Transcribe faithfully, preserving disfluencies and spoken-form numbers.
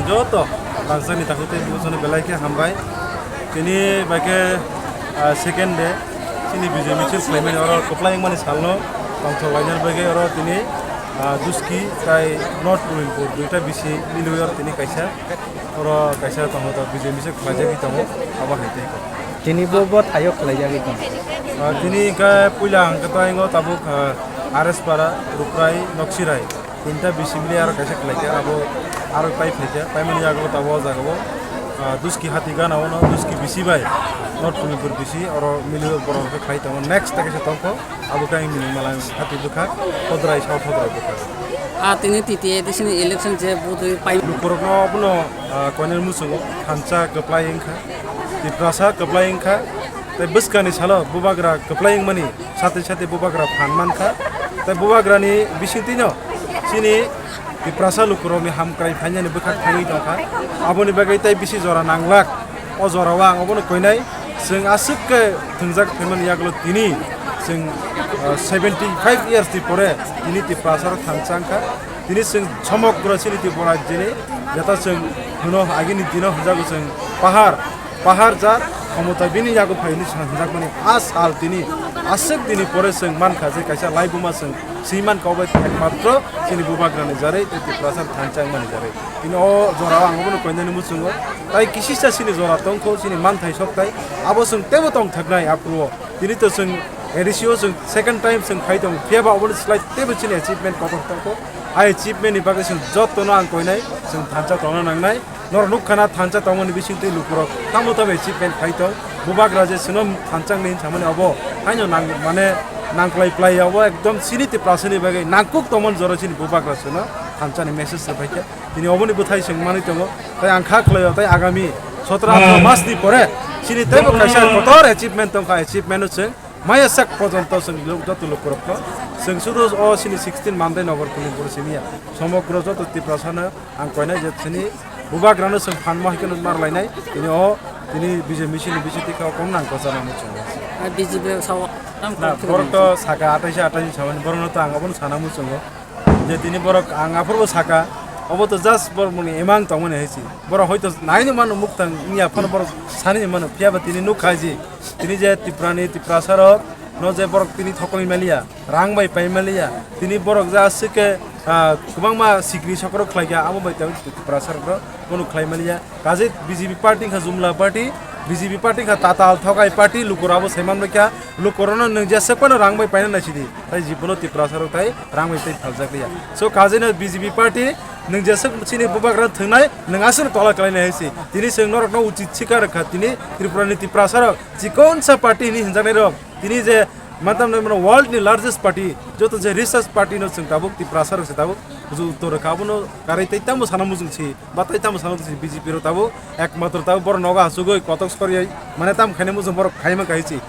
Joto rangchakni takhuk tei buchano belai khe hambai. Tini bai khe, ah, second day. Chini B J P misil khlaimani oro kwplai wngmani salno tongthok lainani bagwi oro tini, ah, Duski tai North Pulimpur duita bisi milwi oro tini kaisa, oro kaisa tongo, to B J P misil khlaijagwi tongo, abo hai tei kok. Tini bo, bo thaio khlaijagwi tongo. Ah, tini hwnkhe puila hwnkhe to aingo tabuk, ah, R S Para, Ruprai, Noksirai. Tinta bisi mili aro kaisa khlaikha, abo aro pai phaikha, paimani yago tabuk o jaga o, ah, Duski hati gana o no, Duski bisi bai, North Pulimpur bisi, oro mili borok khe khlai tongo. Next ta kaisa tongkho, abo khe ang mili mala hati bwkha, Hodrai, South Hodrai bwkha. Ah, tini T T A D C ni election je budui pai. Lukurokno abono, ah, koinani muchungo thansa kwplai wngkha, Tiprasa kwplai wngkha, tei bwskani salo bubagra kwplai wngmani. Satwi satwi bubagra phan mankha. Tei bubagrani bisingtwino chini Tiprasa lukurokni hamkrai phainani bwkhak thangwi tongkha. Aboni bagwi tei bisi jora nanglak. O jorao ang obono koinai. Chwng aswk khe thwngjak phaimani yagulo tini chwng, ah, seventy five years ni pore tini Tiprasa rok thansa wngkha. Tini chwng somogro chini Tripura rajyoni jeta chwng hwno agini dino hwnjago chwng pahar. Pahar jar khomota bini yago phai hwnwi sa-, hwnjakmani a sal tini aswk dini pore chwng mankha je kaisa laibuma chwng swi mankha obo ekmatro chini bubagrani jarwi tei Tiprasa thansa wngmani jarwi. Tini o jorao ang obono koinani muchungo tai kisisa chini jora tongkho chini manthai sokthai abo chwng teibo tongthoknai aphuru o. Tini to chwng A D C o chwng second time chwng phai tongo, phiya ba oboni slai teibo chini achievement kotor tongkho. A achievement ni bagwi chwng jotono ang koinai, chwng thansa tongna nangnai. Norok nukha na thansa tongmani bisingtwi lukurok tamo tamo achievement khai tong. Bubagra je chwngno thansa wngwi hinsamani obo haino nang, mane nangklai plai obo ekdom chini Tiprasani bagwi nangkuk tongmani jora chini bubagra chwngno thansani message rwphaikha. Tini oboni bwthai chwng manwi tongo. Tai ang kha khlaio tai agami sotro atro masni pore chini teibo kaisa kotor achievement tongkha, achievement o chwng maya sak porjonto chwng joto lukurokno chwng sudu o chini sixteen Mandai Nagar Pulimpur simiya somogro joto Tiprasano ang koinai je chini bubagrano chwng phanma hai kheno mar lainai tini o tini B J P misil ni bisingtwi kha o kom nang kochana muchungo. B J P sao tam na kok borok to saka atai se atai samani borokno to ang abono sana muchungo. Je tini borok ang aphuru saka, obo to just borok muni emang tongmani hai se. Borok hoito naini mano muktang wngya phano borok sani mano, phiya ba tini nukha je tini je Tiprani Tiprasa rok no je borok tini thokoi maliya, rang bai pai maliya, tini borok je aswk khe, ah, kwbangma sikri sokrok khlaikha, abo bai tei Tiprasa rok no bono khlai maliya. Kaje B J P party wngkha jumla party, B J P party wngkha tatal thokai party, lukurok abo saiman baikha, lukurokno nwng jeswk phano rang bai paina naisidi, tai jibono Tiprasa rok tai rang bai tai phaljak liya. So kaje no B J P party nwng jeswk chini bubagra thwngnai, nwng aswkno tola kalainai hai se. Tini chwng norokno uchit sikar rwkha, tini Tripura ni Tiprasa rok chikonsa party hinwi hinjaknai rok, tini je matam nai mano world ni largest party, joto je richest party no chwng tabuk Tiprasa rok se tabuk uju uttor rwkha, abono karai tai tamo sana mujung si. Batai tamo salo tisi B J P rok tabuk ekmatro tabuk borok nogo asugwi kotok soriai mane tam khainai muchung borok khaima kahai si.